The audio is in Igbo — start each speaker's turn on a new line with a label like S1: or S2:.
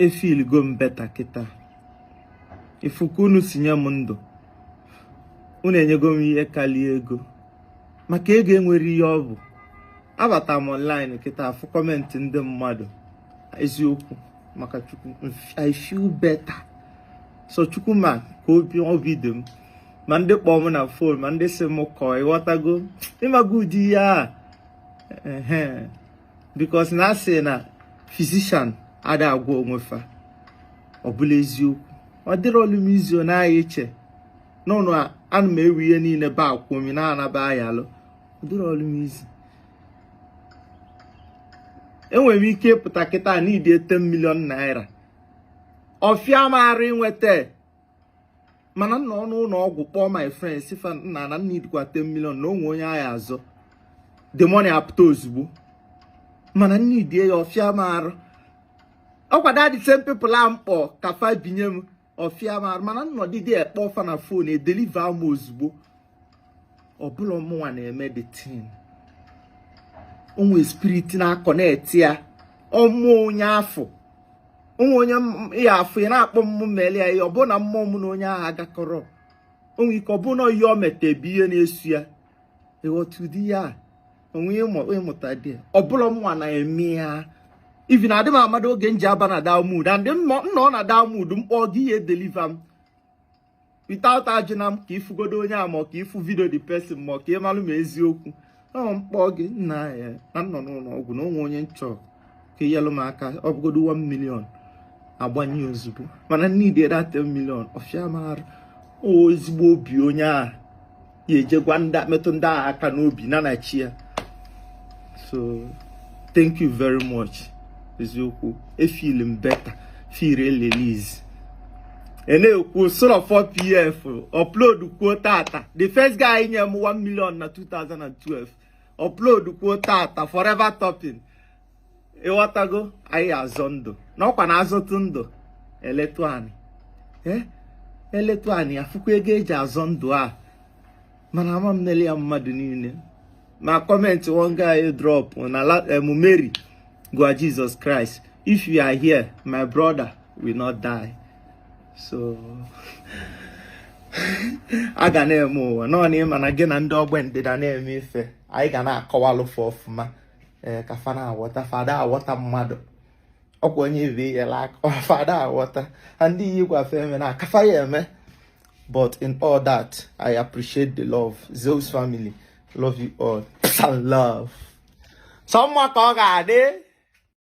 S1: Efeeligo m better kịta. Ifu ka unu si nye m ndụ, unu enyego m ihe kalie ego, maka ego enwere ihe ọ bụ. Abata m online kịta, afụ comment ndị mmadụ. Eziokwu, maka Chukwu, I feel better. So Chukwu ma ka obi dị m, ma ndị kpọọ m na phone, ma ndị si m kọọ. Ịghọtago, ịmago ụdị ihe a, ehe, because na asị na physician ada agwọ onwe fa. Ọ bụla eziokwu, ọ dịrị olu m izu n'ahịa iche n'ụlọ ana m ewe ihe niile ba akwụmi na-anaba ayalụ. Ọ dịrị olu m izu. Enwere m ike ịpụta kịta na ịdị 10 million naira, ọfịa m arụ inweta, mana nna ọnụ ụlọ ọgwụ kpọọ my friends si fa nna na nna idikwa 10 million na onwe onye agha azọ, the money apụta ozugbo. Mana nna idie ya, ọfịa m arụ. Ọkwa that the same people a mkpọ ka fa binye m, ọfịa m arụ, mana nnọdịdị ekpọ fa na phone, edeliver m ozugbo. Ọbụla mụnwa na-eme the thing, onwe spirit na-aconnect ya. Ọmụọ onye afọ, onwe onye ya afọ ya na-akpọ mmụ mele ya ihe. Ọ bụrụ na mmụọ m na onye ahụ agakọrọ, onwe ike ọ bụrụ na ihe o mete bụ ihe na-esu ya. Ịghọta ụdị ya a, onwe ịmụta dị. Ọbụla mụnwa na-eme ya, even adị m amado oge m ji aba na that mood, and nnọ na that mood, mkpọ gị, ihe deliver m without ajụna m ka ịfụgodo onye a, ma ọ ka ịfụ video the person, ma ọ ka ịmalụ ma eziokwu ọ mkpọ gị, nna ya na nnọ n'ụlọ ọgwụ na onwe onye nchọ ka inyelụ m aka, ọ bụgodo 1 million, agbanye ozugbo. Mana need that 10 million, ọfịa m arụ. O ezigbo obi onye a ya ejegwa ndị metụ ndị agha aka n'obi na na chi ya. So thank you very much. Eziokwu, efeel m better, feel release. E na-ekwu sort of 4pf upload kwuo tata, the first guy nye m 1 million na 2012, upload kwuo tata, forever topping. Ịghọtago, anyị azọ ndụ na ọkwa na azọtụ ndụ eletu anyị, eletu anyị afụkwa ego eji azọ ndụ a. Mana ama m nele ya mmadụ niile ma comment one guy drop na Mary gwa Jesus Christ, "If you are here, my brother will not die." So a ga na-eme ụwa nọ na ịma na gị na ndị ọgbe ndịda na-eme ife, anyị ga na-akọwalụfe ọfụma, ee, ka fa na-aghọta. Fada aghọta mmadụ ọkwa onye ibe yela aka, fada aghọta ha, ndị iyi gwafe eme na akafa ya eme. But in all that, I appreciate the love. Zeus family, love you all. Peace and love. Sọ mma ka ọ ga-adị.